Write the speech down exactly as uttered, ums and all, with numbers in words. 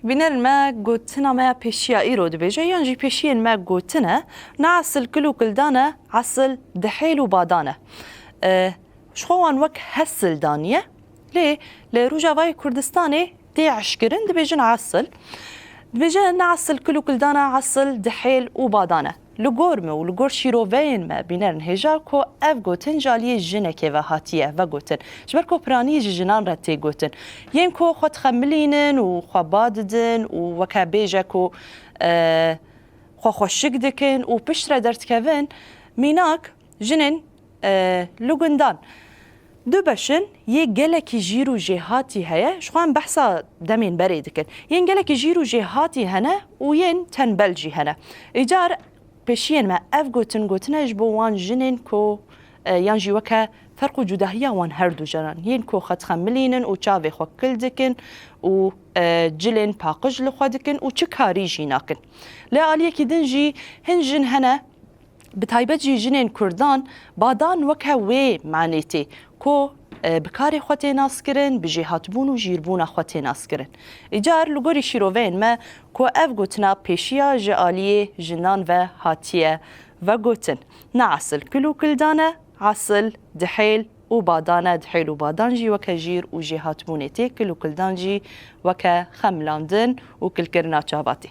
Bînerên me, gotina me ya pêşiya îro dibêje, yan jî pêşiyên me gotine, ne esil kil û kildan e, esil dihêl û badan e. E, ji xwe wan wek hesil daniye, lê li Rojavayê Kurdistanê tê eşkirin, dibêjin esil. Dibêje ne esil kil û kildan e, esil dihêl û badan e. Li gor min û li gor şîroveyên me bînerin hêja ku ev gotin ji aliyê jinekê ve hatiye vegotin. Ji ber ku piranî ji jinan re tê gotin. Yên ku xwe dixemilînin û xwe ba didin û weke bêje ku, e, xwe xweşik dikin û piştre derdikevin, mînak jinên, e, li gundan. Du beşin yê gelekî jîr û jêhatî heye, ji xwe em behsa demên berê dikin. Yên gelekî jîr û jêhatî hene û yên tenbel jî hene. Îcar pêşiyên me ev gotin gotine ji bo wan jinên ku, e, yan jî weke ferq û cudahiya wan her du jinan. Yên ku xwe dixemilînin û çavê xwe kil dikin û, e, cilên paqij li xwe dikin û çi karî jî nakin. Lê aliyekî din jî hin jin hene, bi taybet jî jinên Kurdan, badan weke wê manê tê ku, e, bi karê xwe tê naskirin, bi jêhatbûn û jîrbûna xwe tê naskirin. Îcar li gorî şîroveyên me ku ev gotina pêşiya ji aliyê jinan ve hatiye vegotin. Ne esil kil û kildan e, esil dihêl û badan e, dihêl û badan jî weke jîr û jêhatbûnê tê, kil û kildan jî weke xemilandin û kilkirina çava tê.